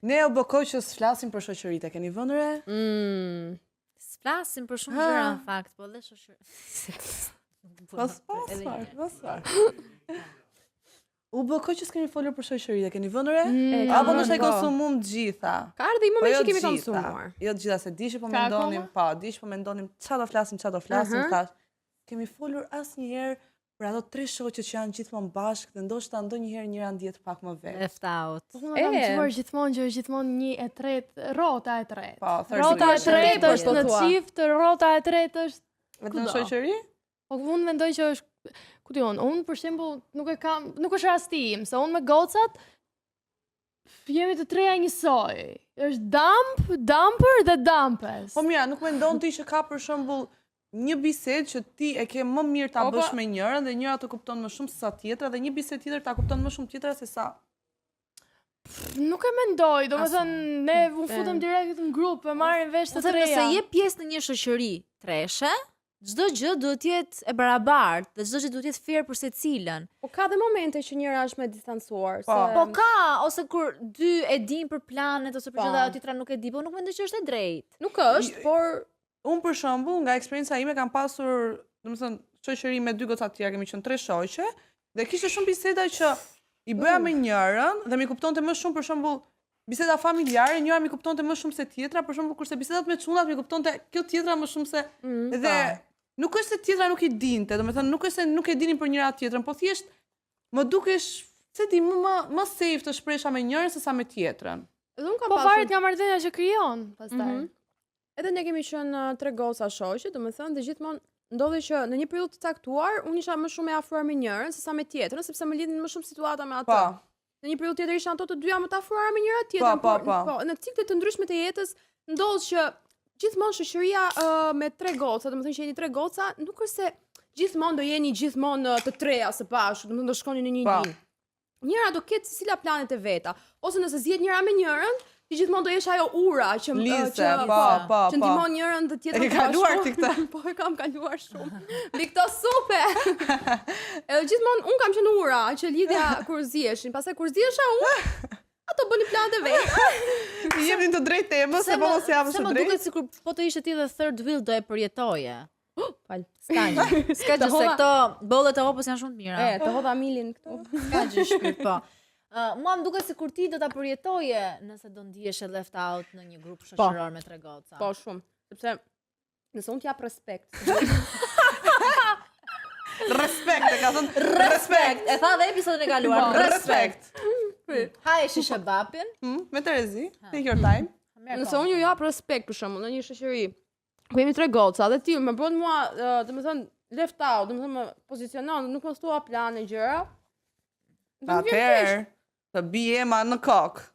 Ne u bë kohë që s'flasim për shoqëritë, e keni vënë re? Mm. S'flasim për shumë Ha. gjëra në fakt, po dhe shoqëri. Po s'po, s'far, po s'far. U bë kohë që s'kemi folur për shoqëritë, e keni vënë re? Mm, Apo kam vënë, ndoshta i po. konsumum të gjitha. Ka ardhur i Po moment jo që kemi të gjitha. konsumuar. Jo të gjitha, se di që po Ka mendonim, akoma? po, di që po mendonim çfarë do flasim, çfarë do flasim, Aha. thash. Kemi folur asnjëherë për ato tre shoqe që janë gjithmonë bashkë dhe ndoshta ndonjëherë njëra ndihet pak më vetë. Left out. Po unë kam E. dëgjuar gjithmonë që është gjithmonë një e tretë, rrota e tretë. Po, third Rrota e wheel. tretë Tepër, është po në thua. çift, rrota e tretë është Vetëm në Kudo. shoqëri? Po unë mendoj që është, ku di unë, unë për shembull nuk e kam, nuk është rasti im, se unë me gocat jemi të treja njësoj. Është dump, dumper dhe dumpes. Po mira, nuk mendon ti që ka për shembull një bisedë që ti e ke më mirë ta Opa. bësh me njërën dhe njëra të kupton më shumë se sa tjetra dhe një bisedë tjetër ta kupton më shumë tjetra se sa Nuk e mendoj, do me As thënë, ne u futëm direkt në grup, e marrim vesh të Unë them treja. nëse je pjesë në një shoqëri treshe, çdo gjë duhet të jetë e barabartë dhe çdo gjë duhet të jetë fair për secilën. Po ka dhe momente që njëra është më e distancuar, Po. se Po ka, ose kur dy e din për planet ose për Po. gjëra ajo tjetra nuk e di, po nuk mendoj që është e drejtë. nuk është, por Unë për shembull, nga eksperienca ime kam pasur, domethënë, shoqëri me dy goca të tjera, kemi qenë tre shoqe dhe kishte shumë biseda që i bëja me njërën dhe mi kuptonte më shumë për shembull biseda familjare, njëra mi kuptonte më shumë se tjetra, për shembull kurse bisedat me çunat mi kuptonte kjo tjetra më shumë se mm, dhe nuk është se tjetra nuk i dinte, domethënë nuk është se nuk e dinin për njëra tjetrën, po thjesht më dukesh se di më më, më safe të shpresha me njërën se sa me tjetrën. edhe unë kam Po pasur varet nga marrëdhënia që krijon, pastaj. Mhm. Edhe ne kemi qenë uh, tre goca shoqe, domethënë dhe gjithmonë ndodhi që në një periudhë të caktuar unë isha më shumë e afruar me njërën se sa me tjetrën, sepse më lidhin më shumë situata me atë. Po. Në një periudhë tjetër ishin ato të dyja më të afruara me njëra tjetrën, Po, po, por po. po, në cikle të ndryshme të jetës ndodh që gjithmonë shoqëria uh, me tre goca, domethënë që jeni tre goca, nuk është se gjithmonë do jeni gjithmonë uh, të treja së bashku, domethënë do shkoni në një Po. linjë. Njëra do ketë secila planet e veta, ose nëse zihet njëra me njërën, ti gjithmonë do jesh ajo ura që ë, Lise, që po, po, që po. ndihmon njërën dhe tjetrën. E ke të kaluar bashku. ti këtë? Po e kam kaluar shumë. Mbi këto supe. Edhe gjithmonë un kam qenë ura që lidhja kur ziheshin, pastaj kur zihesha unë, ato bënin planet e veta. I jepnin të drejtë temës, se po mos japësh Se të më drejtë. duket sikur po të ishe ti dhe third wheel do e përjetoje. Fal. S'ka gjë. S'ka gjë se hodha- këto bollet e hopës janë shumë të mira. E, të hodha milin këtu. S'ka gjë shpirt, po. Uh, mua më duket sikur ti do ta përjetoje nëse do ndiheshe left out në një grup shoqëror me tre goca. Po shumë, sepse nëse unë t'jap respekt. Respekt, e ka thënë respekt. E tha dhe episodin e kaluar. Po, Respekt. Haje shishe bapin. Hmm, me Terezi, take your time. Merr Nëse kohë. unë ju jap respekt për shembull në një shoqëri ku jemi tre goca dhe ti më bën mua, ë, domethënë left out, domethënë më pozicionon, nuk më thua plane gjëra. Do më vjen keq. Atëherë, të bi Ema në kokë.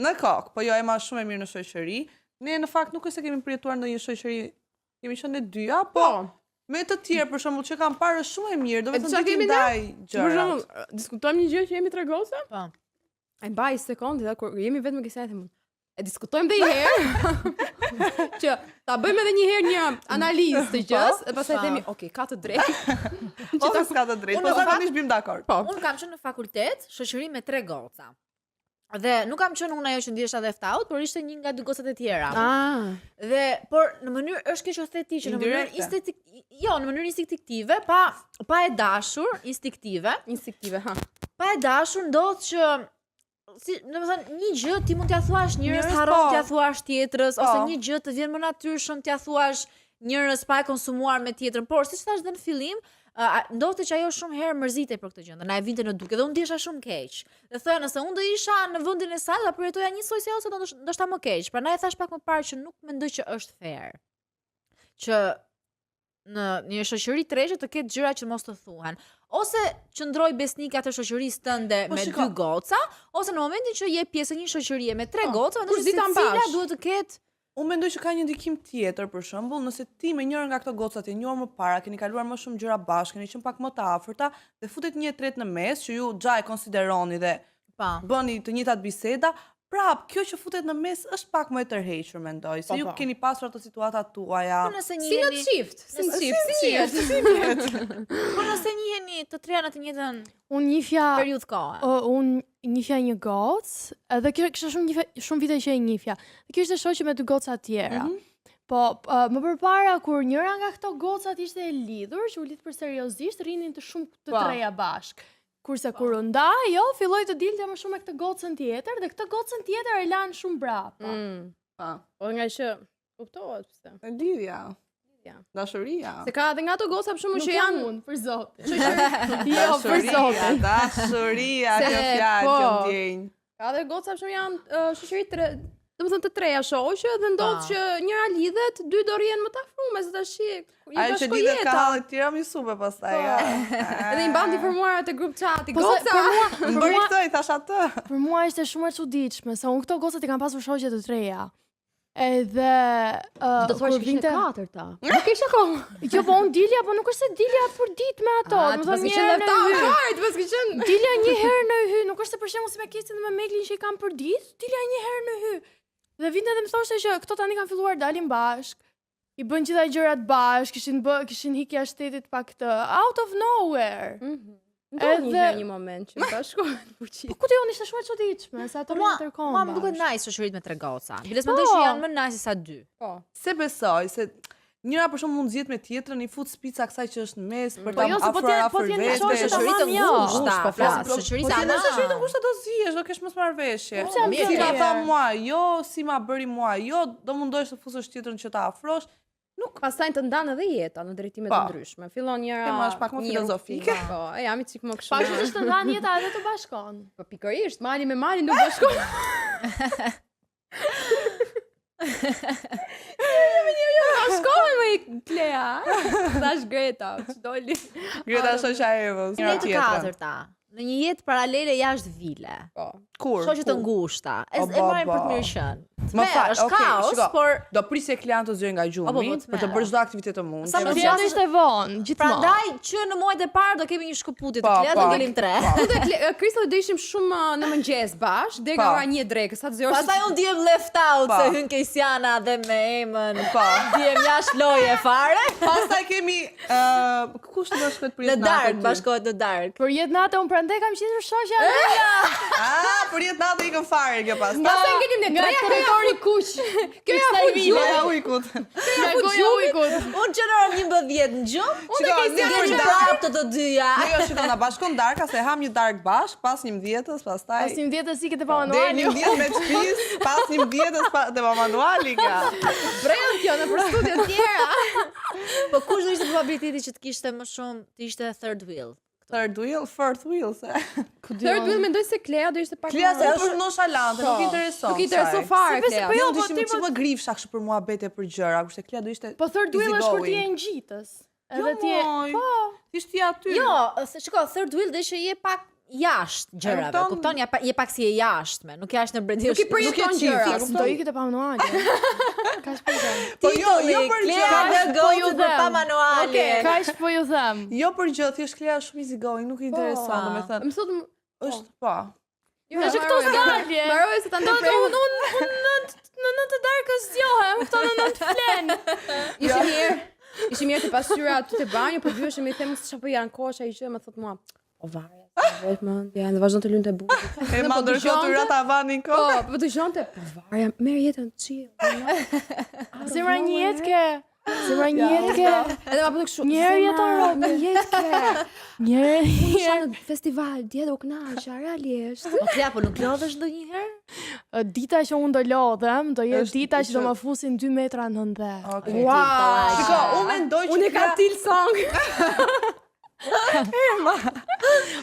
Në kokë, po jo Ema është shumë e mirë në shoqëri. Ne në fakt nuk është se kemi përjetuar ndonjë shoqëri, kemi qenë ne dyja, po Po. me të tjerë për shembull që kam parë është shumë e mirë, do E të çfarë thënë ti kemi ne? ndaj Për gjërat. shembull, ë, diskutojmë një gjë që jemi tre goca? Po. E mbaj sekondë dhe kur jemi vetëm me Kristianin them unë, e diskutojmë edhe një herë që ta bëjmë edhe një herë një analizë të gjës, e pastaj Po. themi, "Ok, ka të drejtë." Që ta s'ka të drejtë, Unë po në fakt- zakonisht bim dakord. Po. Unë kam qenë në fakultet, shoqëri me tre goca. Dhe nuk kam qenë unë ajo që ndihesha left out, por ishte një nga dy gocat e tjera. Ah. Dhe por në mënyrë është kjo që the ti që në mënyrë Indirekte. instinktiv jo, në mënyrë instinktive, pa pa e dashur, instinktive, Instinktive, ha. pa e dashur ndodh që si, domethënë, një gjë ti mund t'ja thuash njërës, Njërës, harron po. t'ja thuash tjetrës, Po. ose një gjë të vjen më natyrshëm t'ja thuash njërës pa e konsumuar me tjetrën. Por siç thash dhe në fillim, uh, ndodhte që ajo shumë herë mërzitej për këtë gjë, dhe na e vinte në dukje dhe unë ndjesha shumë keq. Dhe thoja nëse unë do isha në vendin e saj, do ta përjetoja njësoj si ajo, ose do ndoshta më keq. Prandaj e thash pak më parë që nuk mendoj që është fair. Që në një shoqëri treshe të ketë gjëra që mos të thuhen. Ose qëndroj besnike atë shoqërisë tënde Po, me shiko. dy goca, ose në momentin që je pjesë e një shoqërie me tre Po, goca, mendoj kur se zi ta secila mbash. duhet të ketë Unë mendoj që ka një ndikim tjetër, për shembull, nëse ti me njërën nga këto gocat je njohur më para, keni kaluar më shumë gjëra bashkë, keni qenë pak më të afërta dhe futet një e tretë në mes që ju xha e konsideroni dhe pa. bëni të njëjtat biseda, Prap, kjo që futet në mes është pak më e tërhequr, mendoj, se Po, ju po. keni pasur ato situatat tuaja. Po nëse Si në njiheni, çift, si në çift, si një po nëse njiheni të treja në të njëjtën Unë njihja periudhë kohe. Ë, unë njihja një gocë, edhe kjo kisha shumë njihja, shumë vite që e njihja. Dhe kjo ishte shoqe me dy goca tjera. Mhm. Po, ë, më përpara kur njëra nga këto gocat ishte e lidhur, që u lidh për seriozisht, rrinin të shumë të Po. treja bashk. Kurse kur u nda, jo, filloi të dilte më shumë me këtë gocën tjetër dhe këtë gocën tjetër e lanë shumë brapa. Mm. Po. Po nga që kuptohet pse. Lidhja. Lidhja. Dashuria. Se ka edhe nga ato goca për shembull Nuk që jam janë unë, për zotin. shoqëri Jo, për Dashuria, zotin. Dashuria, Se, kjo fjalë, po. kjo ndjenjë. Ka edhe goca për shembull janë uh, shoqëri tre, domethënë të treja shoqe dhe ndodh Pa. që njëra lidhet, dy do rrihen më të afrume se tash ju Ajo që bashkoi lidhet ka jeta. halle të tjera mi sube pastaj. Po. ja. Edhe i mban të informuara te grup chati. Po se Goca. për mua, Më për bëri mua, këtë, i thash atë. Për mua ishte shumë e çuditshme, se unë këto gocat i kam pasur shoqe të treja. Edhe uh, Do thuash kur që ishte vinte katërta. Nuk ishte akoma. Jo, po unë dilja, po nuk është se dilja për ditë me ato, Ah, do të të pas thonë ke një qenë herë në lefta hy. fare, të pas ke qenë. Dilja një herë në hy, nuk është se për shembull si me Kestin dhe me Meglin që i kam për ditë, dilja një herë në hy. Dhe vinte dhe më thoshte që këto tani kanë filluar dalin bashk. I bën gjitha gjërat bashk, kishin bë, kishin hikja shtetit pak të out of nowhere. Ndodh një Edhe- herë një moment që bashkohen fuqi. Po ku ti unë ishte shumë e çuditshme, se ato Po mua, rrinë tërkohën. mua më duket bashk. nice shoqëritë me tre goca. Biles mendoj që Po. janë më nice se sa dy. Po. Se besoj, se njëra për shembull mund zgjedh me tjetrën, i fut spica kësaj që është në mes për Po ta jo, se po afruar t'jenë- po afër t'jenë vetes. shoqe Shoqëri të tamam, jo. ngushta, Po flas, flas, shoqëri Po të ti në shoqëri të tamam. ngushta do zihesh, do kesh mosmarrveshje. Po pse jam Si ma tjerë? tha mua, jo, si ma bëri mua, jo, do mundohesh të fusësh tjetrën që ta afrosh. Nuk Pastaj të ndan edhe jeta në drejtime Po. të ndryshme. Fillon njëra. Tema është pak më një filozofike. rrugë, Po, e jam i çik më kështu. Pa kështu që të ndan jeta edhe të bashkon. Po pikërisht, mali me mali nuk bashkon. Jo, me një jo, bashkohen me Klea. Thash Greta, ç'doli. Greta është shoqja e Evës. Ne njëra të tjetrën. katërta, në një jetë paralele jashtë vile. Po. Kur? Shoqe të Ku? ngushta. E, O, e bo, marrin për bo. të mirë qenë. Më fal, është okay, kaos, shiko. por Do prisje Klean të zgjojë nga O, po, gjumi po, të për të merr. bërë çdo aktivitet të mundshëm. Sa më Po zgjasë- jeta ishte vonë, gjithmonë. prandaj që në muajt e parë do kemi një shkëputje të Po, Klea do po. ngelim tre. Unë dhe Kle- Kristall do ishim shumë uh, në mëngjes bashk, deri nga Po. ora 1 e drekës, sa të zgjohesh. Pastaj unë ndihem left out Po. se hyn Kejsiana dhe me Emën. Po. Ndihem jashtë loje fare. Pastaj kemi ë kush të bashkohet për Në jetë natë dark, ty? bashkohet në dark. Për jetë nate unë prandaj kam qenë shoqja e Ah, për jetë natë ikën fare kjo pastaj. Pastaj ngelim ne nga treja, territori kuq. Kjo ja kësaj fut vile. Goja ujkut. Nga goja ujkut. Unë që në orën 11 në gjumë, Unë e ngelim Kejsiana në prapë të të dyja. Jo, jo, shiko, na bashkon darka se ham një dark bashk pas 11-ës, pastaj Pas 11-ës ikët e pa deri manuali. 11 me shtëpis, pas 11-ës pa te pa manuali ka. Brend kjo në për studio tjera. Po kush do ishte probabiliteti që të kishte më shumë, të ishte third wheel? Third wheel, fourth wheel se. Third wheel mendoj se Klea do ishte pak Klea më- se është shumë nonchalante, nuk i intereson. Nuk i intereson kësaj. fare Se Klea. po jo, Jo, po po ti ti po më grifsha kështu për muhabete për gjëra, kurse Klea do ishte Po third wheel është kur ti je easygoing. ngjitës. Jo, Edhe ti je moj. Po. Ti ti aty. Jo, se shiko, third wheel do ishte je pak jashtë gjërave, kupton? kupton? Ja, pa, je pak si e jashtme, nuk jashtë në brendi. Nuk i përjeton Nuk je gjëra. çift, Fiks, do ikët e pa manuali. Kaq po ju them. Po jo, jo për Klea gjë. dhe po ju gocët për them. pa manuale. Okej. Kaq po ju them. Jo për gjë, thjesht Klea është shumë easygoing, nuk i intereson, Po. domethënë, Më thotë është po. Jo, Tash këto s'dalje. Mbaroj se ta Do të ndërprem. unë unë unë nënt në nënt të darkës zgjohem, këto në nënt flen. Ishim mirë. Ishim mirë te pasqyra aty te banjo, po vyeshim i them se çfarë po janë kosha i gjë, më thot mua. O varja, sa vetë mendja, dhe vazhdon të lynte bukë. E ma po ndërkohë dëgjonte- të rata avanin Po, kokë. po dëgjonte, po varja, merr jetën chill. Zemra një jetë ke. Zemra një jetë ke. Edhe ma po kështu. Një herë "Zemra, jeton robi." Një jetë ke. Një herë Unë isha në festival, dje do kënaqja, realisht. Po Klea, po nuk lodhesh ndonjëherë? Dita që unë do lodhem, do jetë Është- dita që do që- më fusin 2 metra nën dhe. Okej. Wow. Shiko, unë mendoj që Unë e ka Klea- til song.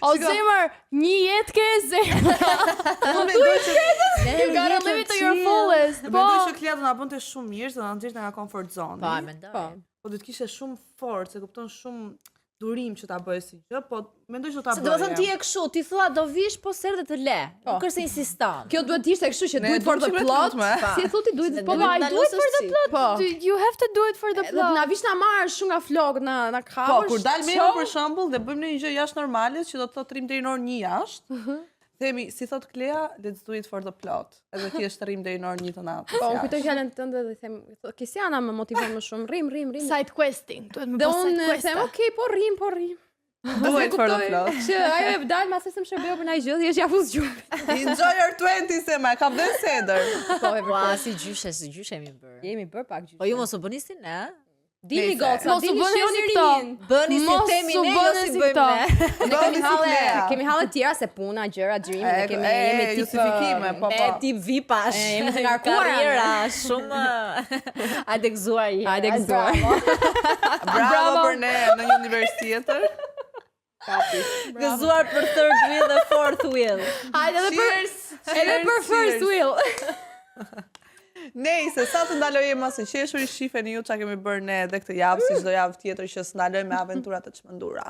O zemër, një jetë ke zemër. Unë mendoj që You gotta live it to your fullest. Po. mendoj që Klea do na bënte shumë mirë, se do na nxirrte nga comfort zone. Po, e mendoj. Po. Po do të kishte shumë forcë, e kupton shumë durim që ta bëje si gjë, po mendoj që do ta Se bëje. do të thënë ti je kështu, ti thua do vish, po s'erdhe të le. Po. Nuk është se insiston. Kjo duhet të ishte kështu që Ne do it for duam the që me plot. tutme. Si e thotë, do it Se po ne Po, I na do it for lusësh the si. plot. Po. You have to do it for the Dhe na plot. vish na marrë shumë nga flokët, na na Po, kapësh. kur dal me ço. për shembull dhe bëjmë një gjë jashtë normale, që do të thotë rrim deri në orën 1 jashtë. Themi, si thot Klea, let's do it for the plot. Edhe thjesht rrim deri në orën 1 të natës. Po, unë jashtë. kujtoj fjalën tënde dhe them, Kesiana më motivon më shumë, rrim, rrim, rrim. Side questing, duhet më Dhe pas side unë questa. them, okay, po rrim, po rrim. Do it for the Kuptoj plot. Që ajo e dal mas se më shërbeu për ndonjë gjë, thjesht ja fus gjumit. Enjoy your 20 se ma kam dhe sedër. Po, e Ua, vërtet. si gjyshe, si gjyshe jemi bërë. Jemi bër pak gjyshe. Po ju mos u bëni si ne. Dini Nejse. goca, Mos u dini bëni shijoni si këto. rinin. Bëni si Mos themi u ne, jo bëni si si bëjmë këto. ne. Ne Bëni kemi si halle, Klea. kemi halle tjera se puna, gjëra, xhirimi, ne E, kemi e, jemi tip justifikime, po, Ne po. tip vipash. E, jemi të ngarkuara, Karriera shumë Hajde gëzuar je. Hajde gëzuar. Bravo Bravo. për ne në një univers tjetër. Gëzuar për third wheel dhe fourth wheel. Hajde edhe për Cheers! edhe për cheers, first cheers. wheel. Nejse, sa të ndaloj ma së qeshuri, shifeni ju çka kemi bërë ne edhe këtë javë, si çdo javë tjetër që s'ndalojmë me aventurat e çmendura.